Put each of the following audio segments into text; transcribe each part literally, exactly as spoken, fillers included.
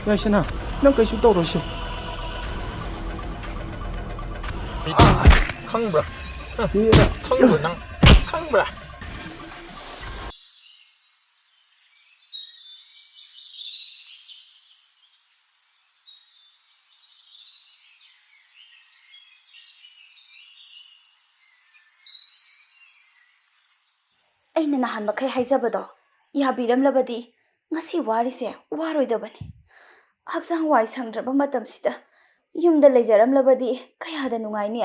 ꯌꯥꯏꯁꯅꯥ, ꯅꯪ ꯀꯩꯁꯨ ꯇꯧꯔꯣꯏꯁꯦ꯫ ꯈꯪꯕ꯭ꯔꯥ? ꯈꯪꯕ꯭ꯔꯥ ꯅꯪ? ꯈꯪꯕ꯭ꯔꯥ? ꯑꯩꯅ ꯅꯍꯥꯟ ꯃꯈꯩ ꯍꯥꯏꯖꯕꯗꯣ ꯌꯥꯕꯤꯔꯝꯂꯕꯗꯤ ꯉꯁꯤ ꯋꯥꯔꯤꯁꯦ ꯋꯥꯔꯣꯏꯗꯕꯅꯤ꯫ ꯍꯛꯆꯥꯡ ꯋꯥꯏ ꯁꯪꯗ꯭ꯔꯕ ꯃꯇꯝꯁꯤꯗ ꯌꯨꯝꯗ ꯂꯩꯖꯔꯝꯂꯕꯗꯤ ꯀꯌꯥꯗ ꯅꯨꯡꯉꯥꯏꯅꯤ꯫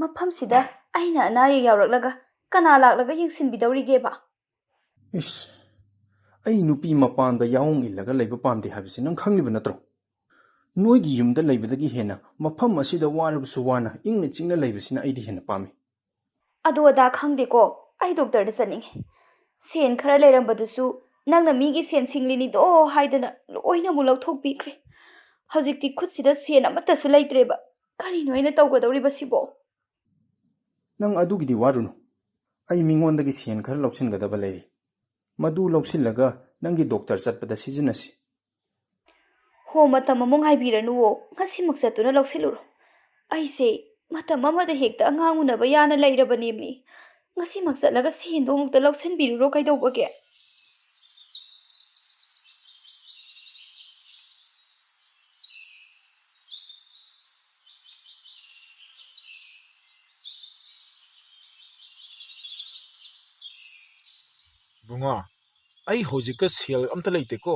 ꯃꯐꯝꯁꯤꯗ ꯑꯩꯅ ꯑꯅꯥ ꯑꯌꯦꯛ ꯌꯥꯎꯔꯛꯂꯒ ꯀꯅꯥ ꯂꯥꯛꯂꯒ ꯌꯦꯡꯁꯤꯟꯕꯤꯗꯧꯔꯤꯒꯦꯕ? ꯏꯁ, ꯑꯩ ꯅꯨꯄꯤ ꯃꯄꯥꯟꯗ ꯌꯥꯑꯣꯡ ꯏꯜꯂꯒ ꯂꯩꯕ ꯄꯥꯝꯗꯦ ꯍꯥꯏꯕꯁꯤ ꯅꯪ ꯈꯪꯂꯤꯕ ꯅꯠꯇ꯭ꯔꯣ? ꯅꯣꯏꯒꯤ ꯌꯨꯝꯗ ꯂꯩꯕꯗꯒꯤ ꯍꯦꯟꯅ ꯃꯐꯝ ꯑꯁꯤꯗ ꯋꯥꯔꯕꯁꯨ ꯋꯥꯅ ꯏꯪꯅ ꯆꯤꯛꯅ ꯂꯩꯕꯁꯤꯅ ꯑꯩꯗꯤ ꯍꯦꯟꯅ ꯄꯥꯝꯃꯤ꯫ ꯑꯗꯨ ꯑꯗꯥ ꯈꯪꯗꯦꯀꯣ, ꯑꯩ ꯗꯣꯛꯇꯔꯗ ꯆꯠꯅꯤꯡꯉꯤ꯫ ꯁꯦꯟ ꯈꯔ ꯂꯩꯔꯝꯕꯗꯨꯁꯨ ꯅꯪꯅ ꯃꯤꯒꯤ ꯁꯦꯟ ꯁꯤꯡꯂꯤꯅꯤꯗꯣ ꯍꯥꯏꯗꯅ ꯂꯣꯏꯅ ꯑꯃꯨꯛ ꯂꯧꯊꯣꯛꯄꯤꯈ꯭ꯔꯦ꯫ ꯍꯧꯖꯤꯛꯇꯤ ꯈꯨꯠꯁꯤꯗ ꯁꯦꯟ ꯑꯃꯠꯇꯁꯨ ꯂꯩꯇ꯭ꯔꯦꯕ꯫ ꯀꯔꯤꯅꯣ ꯑꯩꯅ ꯇꯧꯒꯗꯧꯔꯤꯕꯁꯤꯕꯣ? ꯅꯪ ꯑꯗꯨꯒꯤꯗꯤ ꯋꯥꯔꯨꯅꯨ꯫ ꯑꯩ ꯃꯤꯉꯣꯟꯗꯒꯤ ꯁꯦꯟ ꯈꯔ ꯂꯧꯁꯤꯟꯒꯗꯕ ꯂꯩꯔꯤ꯫ ꯃꯗꯨ ꯂꯧꯁꯤꯜꯂꯒ ꯅꯪꯒꯤ ꯗꯣꯛꯇꯔ ꯆꯠꯄꯗ ꯁꯤꯖꯤꯟꯅꯁꯤ꯫ ꯍꯣ, ꯃꯇꯝ ꯑꯃꯨꯛ ꯉꯥꯏꯕꯤꯔꯅꯨꯋꯣ, ꯉꯁꯤꯃꯛ ꯆꯠꯇꯨꯅ ꯂꯧꯁꯤꯜꯂꯨꯔꯣ꯫ ꯑꯩꯁꯦ ꯃꯇꯝ ꯑꯃꯗ ꯍꯦꯛꯇ ꯑꯉꯥꯡ ꯎꯅꯕ ꯌꯥꯅ ꯂꯩꯔꯕꯅꯦꯃꯤ꯫ ꯉꯁꯤꯃꯛ ꯆꯠꯂꯒ ꯁꯦꯟꯗꯣ ꯑꯃꯨꯛꯇ ꯂꯧꯁꯤꯟꯕꯤꯔꯨꯔꯣ, ꯀꯩꯗꯧꯕꯒꯦ? ꯏꯕꯨꯡꯉꯣ, ꯑꯩ ꯍꯧꯖꯤꯛꯀ ꯁꯦꯜ ꯑꯝꯇ ꯂꯩꯇꯦꯀꯣ꯫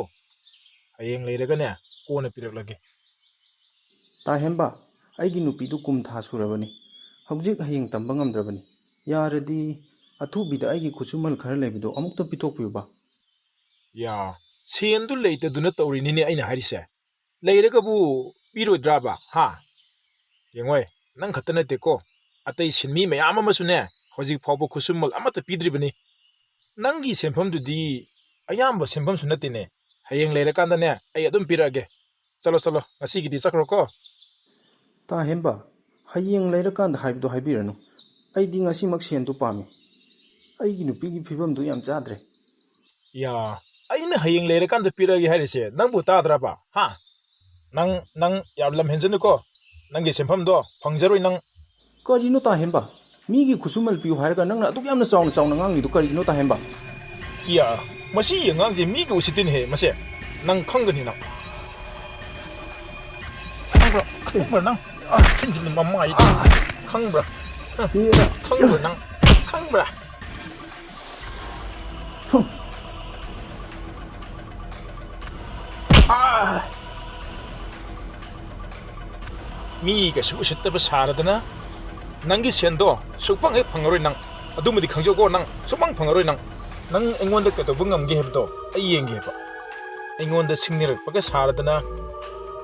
ꯍꯌꯦꯡ ꯂꯩꯔꯒꯅꯦ, ꯀꯣꯟꯅ ꯄꯤꯔꯛꯂꯒꯦ꯫ ꯇꯥ ꯍꯦꯝꯕ, ꯑꯩꯒꯤ ꯅꯨꯄꯤꯗꯨ ꯀꯨꯝ ꯊꯥ ꯁꯨꯔꯕꯅꯤ꯫ ꯍꯧꯖꯤꯛ ꯍꯌꯦꯡ ꯇꯝꯕ ꯉꯝꯗ꯭ꯔꯕꯅꯤ꯫ ꯌꯥꯔꯗꯤ ꯑꯊꯨꯕꯤꯗ ꯑꯩꯒꯤ ꯈꯨꯠꯁꯨꯃꯜ ꯈꯔ ꯂꯩꯕꯗꯨ ꯑꯃꯨꯛꯇ ꯄꯤꯊꯣꯛꯄꯤꯌꯨꯕ꯫ ꯌꯥ, ꯁꯦꯟꯗꯨ ꯂꯩꯇꯗꯨꯅ ꯇꯧꯔꯤꯅꯤꯅꯦ ꯑꯩꯅ ꯍꯥꯏꯔꯤꯁꯦ꯫ ꯂꯩꯔꯒꯕꯨ ꯄꯤꯔꯣꯏꯗ꯭ꯔꯥꯕ, ꯍꯥ? ꯌꯦꯡꯉꯣꯏ, ꯅꯪ ꯈꯛꯇ ꯅꯠꯇꯦꯀꯣ, ꯑꯇꯩ ꯁꯤꯟꯃꯤ ꯃꯌꯥꯝ ꯑꯃꯁꯨꯅꯦ, ꯍꯧꯖꯤꯛ ꯐꯥꯎꯕ ꯈꯨꯠꯁꯨꯃꯜ ꯑꯃꯠꯇ ꯄꯤꯗ꯭ꯔꯤꯕꯅꯤ꯫ ꯅꯪꯒꯤ ꯁꯦꯟꯐꯝꯗꯨꯗꯤ ꯑꯌꯥꯝꯕ ꯁꯦꯟꯐꯝꯁꯨ ꯅꯠꯇꯦꯅꯦ꯫ ꯍꯌꯦꯡ ꯂꯩꯔꯀꯥꯟꯗꯅꯦ, ꯑꯩ ꯑꯗꯨꯝ ꯄꯤꯔꯛꯑꯒꯦ꯫ ꯆꯠꯂꯣ, ꯆꯠꯂꯣ, ꯉꯁꯤꯒꯤꯗꯤ ꯆꯠꯈ꯭ꯔꯣꯀꯣ꯫ ꯇꯥ ꯍꯦꯝꯕ, ꯍꯌꯦꯡ ꯂꯩꯔꯀꯥꯟꯗ ꯍꯥꯏꯕꯗꯣ ꯍꯥꯏꯕꯤꯔꯅꯨ꯫ ꯑꯩꯗꯤ ꯉꯁꯤꯃꯛ ꯁꯦꯟꯗꯨ ꯄꯥꯝꯃꯤ꯫ ꯑꯩꯒꯤ ꯅꯨꯄꯤꯒꯤ ꯐꯤꯕꯝꯗꯨ ꯌꯥꯝ ꯆꯥꯗ꯭ꯔꯦ꯫ ꯌꯥ, ꯑꯩꯅ ꯍꯌꯦꯡ ꯂꯩꯔꯀꯥꯟꯗ ꯄꯤꯔꯛꯑꯒꯦ ꯍꯥꯏꯔꯤꯁꯦ ꯅꯪꯕꯨ ꯇꯥꯗ꯭ꯔꯕ? ꯍꯥ? ꯅꯪ, ꯅꯪ ꯌꯥꯝ ꯂꯝ ꯍꯦꯟꯖꯟꯅꯨꯀꯣ꯫ ꯅꯪꯒꯤ ꯁꯦꯟꯐꯝꯗꯣ ꯐꯪꯖꯔꯣꯏ ꯅꯪ꯫ ꯀꯔꯤꯅꯣ ꯇꯥ ꯍꯦꯟꯕ? ꯃꯤꯒꯤ ꯈꯨꯠꯁꯨꯃꯜ ꯄꯤꯌꯨ ꯍꯥꯏꯔꯒ ꯅꯪꯅ ꯑꯗꯨꯛ ꯌꯥꯝꯅ ꯆꯥꯎꯅ ꯆꯥꯎꯅ ꯉꯥꯡꯉꯤꯗꯣ ꯀꯔꯤꯒꯤꯅꯣ ꯇꯥ ꯍꯦꯟꯕ? ꯏꯌꯥ, ꯃꯁꯤ ꯑꯉꯥꯡꯁꯦ ꯃꯤꯒꯤ ꯎꯁꯤꯠꯇꯤꯅꯦꯍꯦ ꯃꯁꯦ꯫ ꯅꯪ ꯈꯪꯒꯅꯤ ꯅꯪ꯫ ꯈꯪꯕ꯭ꯔꯥ? ꯈꯪꯕ꯭ꯔꯥ ꯅꯪ? ꯁꯤꯟꯁꯤꯟ ꯃꯃꯥꯏ꯫ ꯈꯪꯕ꯭ꯔꯥ? ꯏꯌꯥ꯫ ꯈꯪꯕ꯭ꯔꯥ ꯅꯪ? ꯈꯪꯕ꯭ꯔꯥ? ꯍꯨꯝ꯫ ꯑꯥ! ꯃꯤ ꯀꯩꯁꯨ ꯎꯁꯤꯠꯇꯕ ꯁꯥꯔꯗꯅ ꯅꯪꯒꯤ ꯁꯦꯟꯗꯣ ꯁꯨꯛꯐꯪ ꯍꯦꯛ ꯐꯪꯉꯔꯣꯏ ꯅꯪ꯫ ꯑꯗꯨꯃꯗꯤ ꯈꯪꯖꯧꯀꯣ ꯅꯪ꯫ ꯁꯨꯛꯐꯪ ꯐꯪꯉꯔꯣꯏ ꯅꯪ꯫ ꯅꯪ ꯑꯩꯉꯣꯟꯗ ꯀꯩꯗꯧꯕ ꯉꯝꯒꯦ ꯍꯥꯏꯕꯗꯣ ꯑꯩ ꯌꯦꯡꯒꯦ ꯍꯥꯏꯕ꯫ ꯑꯩꯉꯣꯟꯗ ꯁꯤꯡꯅꯔꯛꯄꯒ ꯁꯥꯔꯗꯅ꯫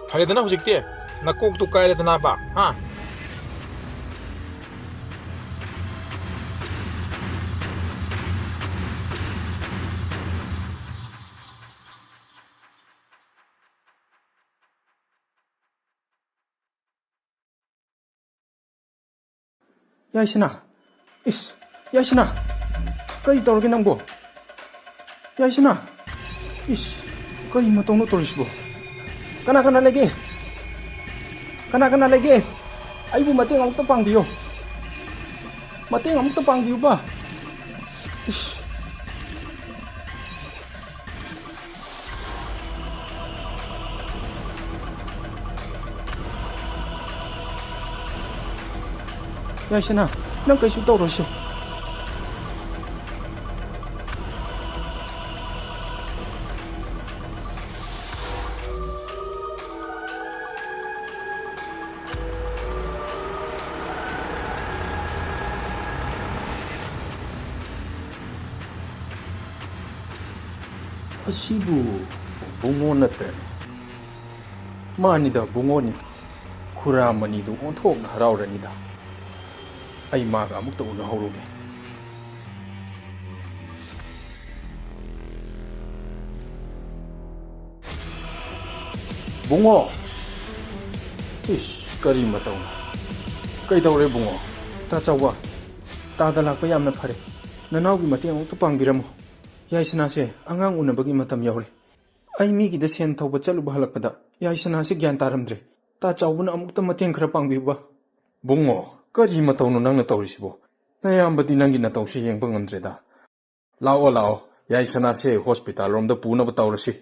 ꯐꯔꯦꯗꯅ ꯍꯧꯖꯤꯛꯇꯤ꯫ ꯅꯀꯣꯛꯇꯨ ꯀꯥꯏꯔꯦꯗꯅꯕ, ꯍꯥ? ꯌꯥꯏꯁꯅꯥ! ꯏꯁ! ꯌꯥꯏꯁꯅꯥ! ꯀꯔꯤ ꯇꯧꯔꯒꯦ ꯅꯪꯕꯣ? ꯌꯥꯏꯁꯅꯥ! ꯏꯁ! ꯀꯔꯤ ꯃꯇꯧꯅꯣ ꯇꯧꯔꯤꯁꯤꯕꯣ? ꯀꯅꯥ ꯀꯅꯥ ꯂꯩꯒꯦ? ꯀꯅꯥ ꯀꯅꯥ ꯂꯩꯒꯦ? ꯑꯩꯕꯨ ꯃꯇꯦꯡ ꯑꯃꯨꯛꯇ ꯄꯥꯡꯕꯤꯌꯨ꯫ ꯃꯇꯦꯡ ꯑꯃꯨꯛꯇ ꯄꯥꯡꯕꯤꯌꯨꯕ꯫ ꯏꯁ! ꯌꯥꯏꯁꯅꯥ, ꯅꯪ ꯀꯩꯁꯨ ꯇꯧꯔꯣꯏꯁꯦ꯫ ꯑꯁꯤꯕꯨ ꯕꯨꯡꯉꯣ ꯅꯠꯇ꯭ꯔꯅꯦ? ꯃꯥꯅꯤꯗ, ꯕꯨꯡꯉꯣꯅꯤ꯫ ꯈꯨꯔꯥ ꯃꯅꯤꯗꯨ ꯑꯣꯟꯊꯣꯛꯅ ꯍꯔꯥꯎꯔꯅꯤꯗ꯫ ꯑꯩ ꯃꯥꯒ ꯑꯃꯨꯛꯇ ꯎꯅꯍꯧꯔꯨꯒꯦ꯫ ꯕꯨꯡꯉꯣ! ꯏꯁ, ꯀꯔꯤ ꯃꯇꯧꯅꯣ? ꯀꯩꯗꯧꯔꯦ ꯕꯨꯡꯉꯣ? ꯇꯥ ꯆꯥꯎꯕ, ꯇꯥꯗ ꯂꯥꯛꯄ ꯌꯥꯝꯅ ꯐꯔꯦ꯫ ꯅꯅꯥꯎꯒꯤ ꯃꯇꯦꯡ ꯑꯃꯨꯛꯇ ꯄꯥꯡꯕꯤꯔꯝꯃꯨ꯫ ꯌꯥꯏꯁꯅꯥꯁꯦ ꯑꯉꯥꯡ ꯎꯅꯕꯒꯤ ꯃꯇꯝ ꯌꯧꯔꯦ꯫ ꯑꯩ ꯃꯤꯒꯤꯗ ꯁꯦꯟ ꯊꯧꯕ ꯆꯠꯂꯨꯕ ꯍꯜꯂꯛꯄꯗ ꯌꯥꯏꯁꯅꯥꯁꯦ ꯒ꯭ꯌꯥꯟ ꯇꯥꯔꯝꯗ꯭ꯔꯦ꯫ ꯇꯥ ꯆꯥꯎꯕꯅ ꯑꯃꯨꯛꯇ ꯃꯇꯦꯡ ꯈꯔ ꯄꯥꯡꯕꯤꯌꯨꯕ꯫ ꯕꯨꯡꯉꯣ, ꯀꯔꯤ ꯃꯇꯧꯅꯣ ꯅꯪꯅ ꯇꯧꯔꯤꯁꯤꯕꯣ? ꯅꯌꯥꯝꯕꯗꯤ ꯅꯪꯒꯤ ꯅꯇꯧꯁꯦ ꯌꯦꯡꯕ ꯉꯝꯗ꯭ꯔꯦꯗ꯫ ꯂꯥꯛꯑꯣ, ꯂꯥꯛꯑꯣ, ꯌꯥꯏꯁꯅꯥꯁꯦ ꯍꯣꯁꯄꯤꯇꯥꯜ ꯔꯣꯝꯗ ꯄꯨꯅꯕ ꯇꯧꯔꯁꯤ꯫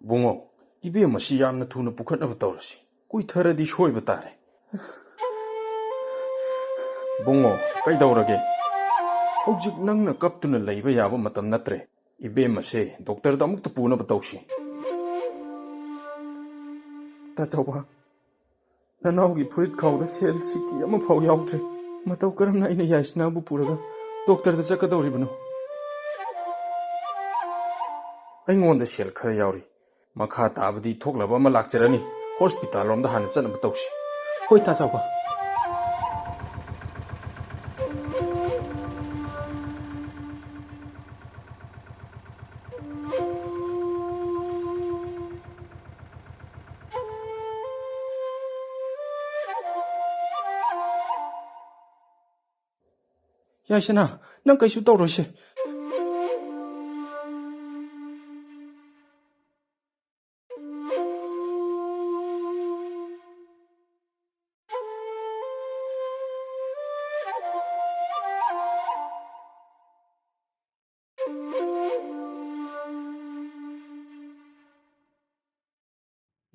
ꯕꯨꯡꯉꯣ, ꯏꯕꯦꯝꯃꯁꯤ ꯌꯥꯝꯅ ꯊꯨꯅ ꯄꯨꯈꯠꯅꯕ ꯇꯧꯔꯁꯤ꯫ ꯀꯨꯏꯊꯔꯗꯤ ꯁꯣꯏꯕ ꯇꯥꯔꯦ꯫ ꯕꯨꯡꯉꯣ, ꯀꯩꯗꯧꯔꯒꯦ? ꯍꯧꯖꯤꯛ ꯅꯪꯅ ꯀꯞꯇꯨꯅ ꯂꯩꯕ ꯌꯥꯕ ꯃꯇꯝ ꯅꯠꯇ꯭ꯔꯦ꯫ ꯏꯕꯦꯝꯃꯁꯦ ꯗꯣꯛꯇꯔꯗ ꯑꯃꯨꯛꯇ ꯄꯨꯅꯕ ꯇꯧꯁꯤ꯫ ꯇꯥ ꯆꯥꯎꯕ, ꯅꯅꯥꯎꯒꯤ ꯐꯨꯔꯤꯠ ꯈꯥꯎꯗ ꯁꯦꯜ ꯁꯤꯀꯤ ꯑꯃꯐꯥꯎ ꯌꯥꯎꯗ꯭ꯔꯦ꯫ ꯃꯇꯧ ꯀꯔꯝꯅ ꯑꯩꯅ ꯌꯥꯏꯁꯅꯥꯕꯨ ꯄꯨꯔꯒ ꯗꯣꯛꯇꯔꯗ ꯆꯠꯀꯗꯧꯔꯤꯕꯅꯣ? ꯑꯩꯉꯣꯟꯗ ꯁꯦꯜ ꯈꯔ ꯌꯥꯎꯔꯤ꯫ ꯃꯈꯥ ꯇꯥꯕꯗꯤ ꯊꯣꯛꯂꯕ ꯑꯃ ꯂꯥꯛꯆꯔꯅꯤ꯫ ꯍꯣꯁꯄꯤꯇꯥꯜ ꯔꯣꯝꯗ ꯍꯥꯟꯅ ꯆꯠꯅꯕ ꯇꯧꯁꯤ꯫ ꯍꯣꯏ, ꯇꯥ ꯆꯥꯎꯕ꯫ ꯌꯥꯏꯁꯅꯥ, ꯅꯪ ꯀꯩꯁꯨ ꯇꯧꯔꯣꯏꯁꯦ꯫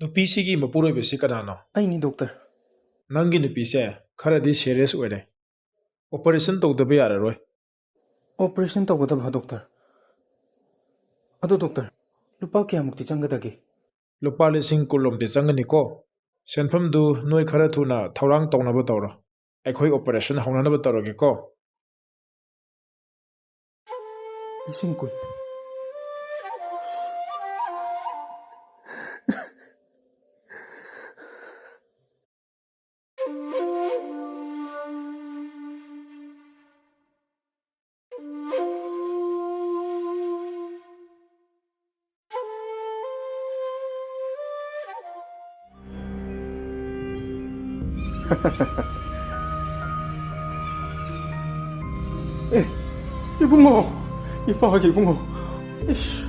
ꯅꯨꯄꯤꯁꯤꯒꯤ ꯃꯄꯨꯔꯣꯏꯕꯁꯤ ꯀꯅꯥꯅꯣ? ꯑꯩꯅꯤ, ꯗꯣꯛꯇꯔ꯫ ꯅꯪꯒꯤ ꯅꯨꯄꯤꯁꯦ ꯈꯔꯗꯤ ꯁꯦꯔꯤꯌꯁ ꯑꯣꯏꯔꯦ꯫ ꯑꯣꯄꯔꯦꯁꯟ ꯇꯧꯗꯕ ꯌꯥꯔꯔꯣꯏ꯫ ꯑꯣꯄꯔꯦꯁꯟ ꯇꯧꯒꯗꯕ, ꯗꯣꯛꯇꯔ? ꯑꯗꯣ, ꯗꯣꯛꯇꯔ, ꯂꯨꯄꯥ ꯀꯌꯥꯃꯨꯛꯇꯤ ꯆꯪꯒꯗꯒꯦ? ꯂꯨꯄꯥ ꯂꯤꯁꯤꯡ ꯀꯨꯟ ꯂꯣꯝꯗꯤ ꯆꯪꯒꯅꯤꯀꯣ꯫ ꯁꯦꯟꯐꯝꯗꯨ ꯅꯣꯏ ꯈꯔ ꯊꯨꯅ ꯊꯧꯔꯥꯡ ꯇꯧꯅꯕ ꯇꯧꯔꯣ꯫ ꯑꯩꯈꯣꯏ ꯑꯣꯄꯔꯦꯁꯟ ꯍꯧꯅꯅꯕ ꯇꯧꯔꯒꯦꯀꯣ꯫ ꯂꯤꯁꯤꯡ ꯀꯨꯟ꯫ ꯑꯦ, ꯏꯕꯨꯡꯉꯣ, ꯏꯄꯥꯒꯤ ꯏꯕꯨꯡꯉꯣ, ꯏꯁ,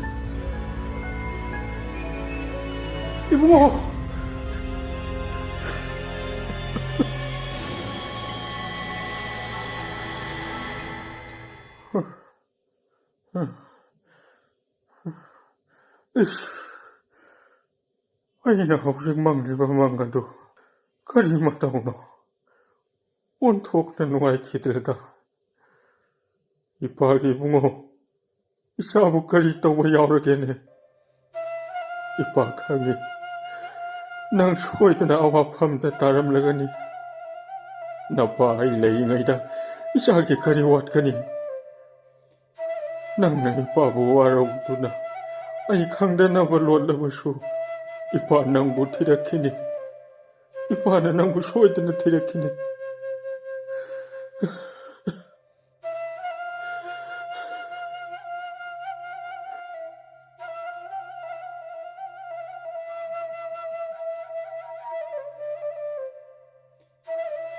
ꯏꯕꯨꯡꯉꯣ꯫ ꯏꯁ, ꯑꯩꯅ ꯍꯧꯖꯤꯛ ꯃꯪꯂꯤꯕ ꯃꯪ ꯑꯗꯨ ꯀꯔꯤ ꯃꯇꯧꯅꯣ? ꯑꯣꯟꯊꯣꯛꯅ ꯅꯨꯡꯉꯥꯏꯈꯤꯗ꯭ꯔꯦꯗ꯫ ꯏꯄꯥꯒꯤ ꯏꯕꯨꯡꯉꯣ, ꯏꯆꯥꯕꯨ ꯀꯔꯤ ꯇꯧꯕ ꯌꯥꯎꯔꯒꯦꯅꯦ? ꯏꯄꯥ, ꯈꯪꯉꯤ, ꯅꯪ ꯁꯣꯏꯗꯅ ꯑꯋꯥꯐꯝꯗ ꯇꯥꯔꯝꯂꯒꯅꯤ꯫ ꯅꯄꯥ ꯑꯩ ꯂꯩꯔꯤꯉꯩꯗ ꯏꯆꯥꯒꯤ ꯀꯔꯤ ꯋꯥꯠꯀꯅꯤ? ꯅꯪꯅ ꯏꯄꯥꯕꯨ ꯋꯥꯔꯧꯗꯨꯅ ꯑꯩ ꯈꯪꯗꯅꯕ ꯂꯣꯠꯂꯕꯁꯨ, ꯏꯄꯥ ꯅꯪꯕꯨ ꯊꯤꯔꯛꯈꯤꯅꯤ꯫ ꯏꯄꯥꯅ ꯅꯪꯕꯨ ꯁꯣꯏꯗꯅ ꯊꯤꯔꯛꯈꯤꯅꯤ꯫